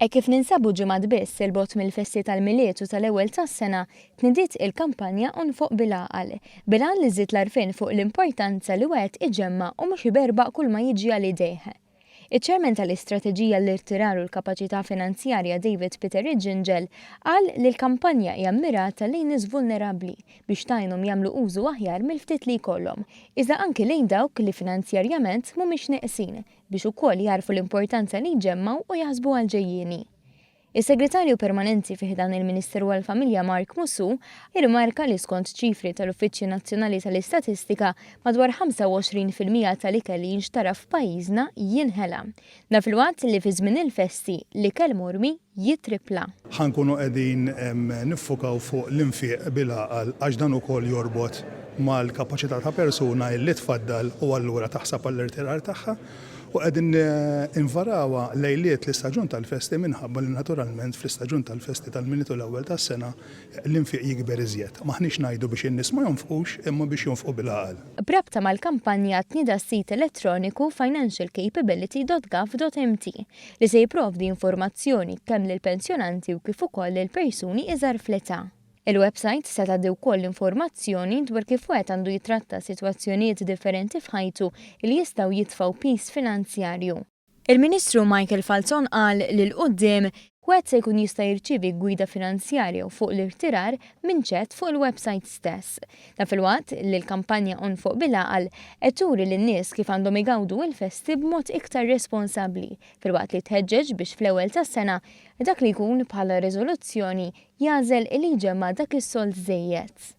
Hekk kif ninsabu ġimgħat biss 'il bogħod mill-festi tal-Milied u tal-Ewwel tas-Sena, tnidiet il-kampanja Onfoq Bil-Għaqal, bil-għan li żżid l-għarfien fuq l-importanza li wieħed iġemma' u mhux iberbaq kulma jiġi għal idejh. Iċ-Chairman tal-Istrateġija għall-Irtirar u l-Kapaċità Finanzjarja David Peter Gingell qal li l-kampanja hija mmirata lejn nies vulnerabbli biex tgħinhom jagħmlu użu aħjar mill-ftit li jkollhom, iżda anki lejn dawk li finanzjarjament mhumiex neqsin biex ukoll jagħrfu l-importanza li jġemmgħu u jaħsbu għall-ġejjieni. Is-Segretarju Permanenti fi ħdan il-Ministeru għall-Familja Mark Musù irrimarka li skont ċifri tal-Uffiċċju Nazzjonali tal-Istatistika madwar 25% tal-ikel li jinxtara f'pajjiżna jinħela. Dan filwaqt li fi żmien il-festi l-ikel mormi jittrippla. Ħa nkunu qegħdin niffukaw fuq l-infiq bil-għaqal għax dan ukoll jorbot mal-kapaċità ta' persuna illi tfaddal u allura taħseb għall-irtirar tagħha. U qegħdin invarawha lejliet l-istaġun tal-festi minħabba li naturalment fl-istaġun tal-festi tal-Milied u l-ewwel tas-sena l-infiq jikber iżjed. M'aħniex ngħidu biex in-nies ma jonfqux imma biex jonfqu bil-għaqal. B'rabta mal-kampanja tnieda s-sit elettroniku financialcapability.gov.mt li se jipprovdi informazzjoni kemm lill-pensjonanti u kif ukoll lil persuni iżgħar fl-età. Il-websajt se tgħaddi wkoll informazzjoni dwar kif wieħed għandu jittratta sitwazzjonijiet differenti f'ħajtu li jistgħu jitfgħu piż finanzjarju. Il-Ministru Michael Falzon qal li 'l quddiem, wieħed se jkun jista' jirċievi gwida finanzjarja u fuq l-irtirar minn chat fuq il-websajt stess. Dan filwaqt li l-kampanja Onfoq Bil-Għaqal qed turi lin-nies kif għandhom igawdu l-festi b'mod iktar responsabbli filwaqt li tħeġġeġ biex fl-ewwel tas-sena dak li jkun bħala riżoluzzjoni jagħżel li jġemma' dak is-sold żejjed.